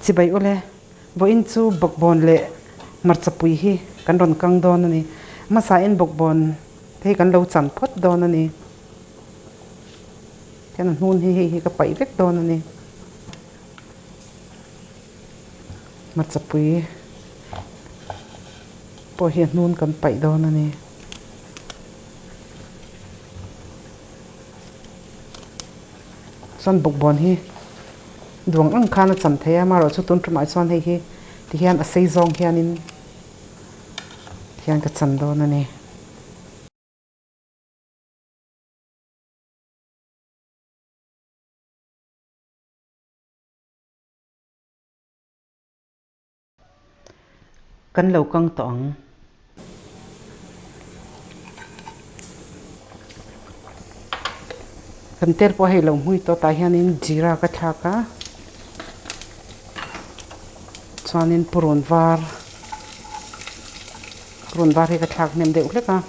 Chibai ule, vawiin chu bawkbawn leh hmarchapui hi kan rawn kang dawn a ni. Hmasain bawkbawn te hi kan lo chan phawt dawn a ni. Tihian a hnun hi hei hi ka paih vek dawn a ni. Hmarchapui pawh hi a hnun kan paih dawn a ni. Chuan bawkbawn hi duang ang khan a chan thei a, amaherawhchu tun tumah chuan hei hi tihian a sei zawng hianin tihian ka chan dawn a ni. Kan lo kang tawh ang. Kan tel pawh hei lo hmui tawh tah hianin jeera ka thlak a, chuanin purun var, purun var hi ka thlak hnem deuh hlek a.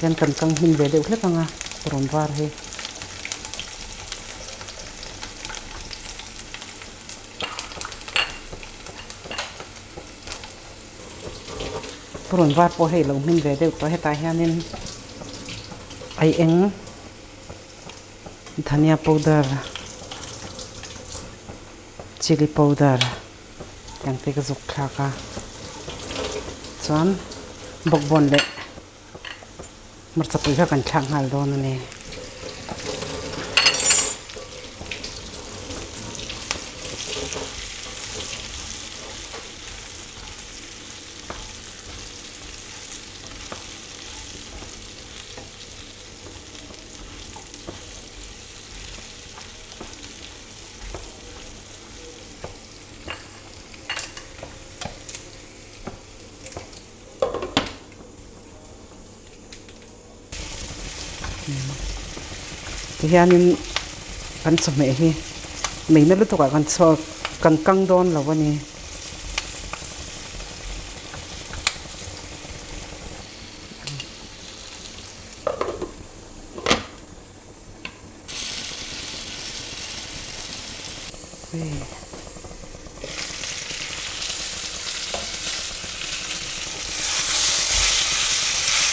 Hian kan kang hmin ve deuh hlek ang a purun var hi. Purun var pawh hei lo hmin ve deuh tawh hetah hianin ai eng dhania powder chilli powder tiang te ka zuk thlak a chuan bawkbawn leh Hmarcha pui kha kan thlak nghal dawn a ni. Tihianin kan chawhmeh hi meina lutukah kan chhuak kan kang dawn lo a ni.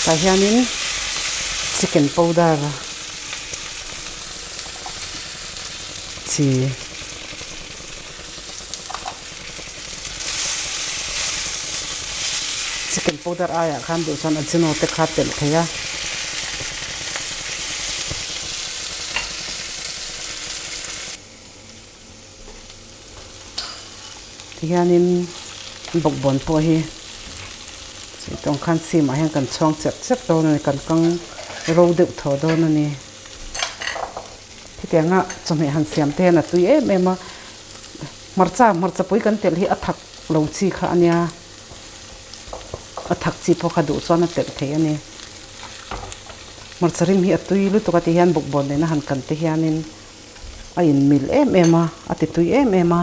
Tah hianin chicken powder chi chicken powder aiah khan duh chuan ajino te kha telh thei a. Tihianin bawkbawn pawh hi tawng khan chhimah hian kan chhuang cherh cherh dawn a ni kan kang ro deuh thaw dawn a ni. Hetianga chawhmeh han siam te hian a tui em em a, hmarcha hmarcha pui kan telh hi a thak lo chi kha a nia, a thak chi pawh kha duh chuan a telh thei a ni. Hmarcha rim hi a tui lutuk a tihian bawkbawn nena han kan te hianin a inmil em em a, a ti tui em em a.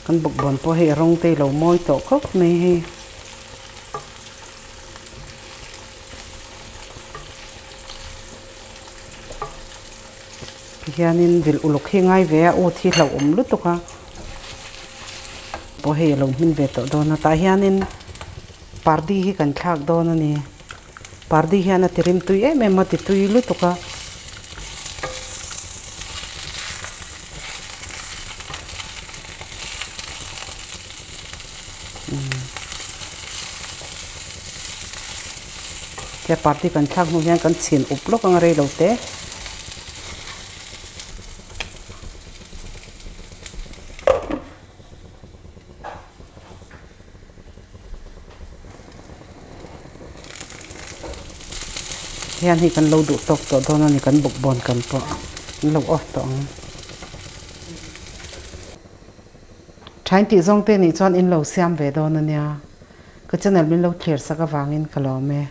Kan bawkbawn pawh hei a rawng te ilo mawi tawh khawp mai hei. Tihianin vil uluk hi ngai ve a, ut hi hlauhawm lutuk a. Pawh hei a lo hmin ve tawh dawn a, tah hianin pardi hi kan thlak dawn a ni. Pardi hian a ti rim tui em em a, ti tui lutuk a. He party kan thlak hnu hian kan chhin up lawk ang a rei lo te. Hian hei kan lo duh tawk tawh dawn a ni kan bawkbawn kan pawh an lo off tawh ang. Thain tih zawng te nih chuan in lo siam ve dawn a nia. Ka channel min lo thlir sak avangin ka lawm e.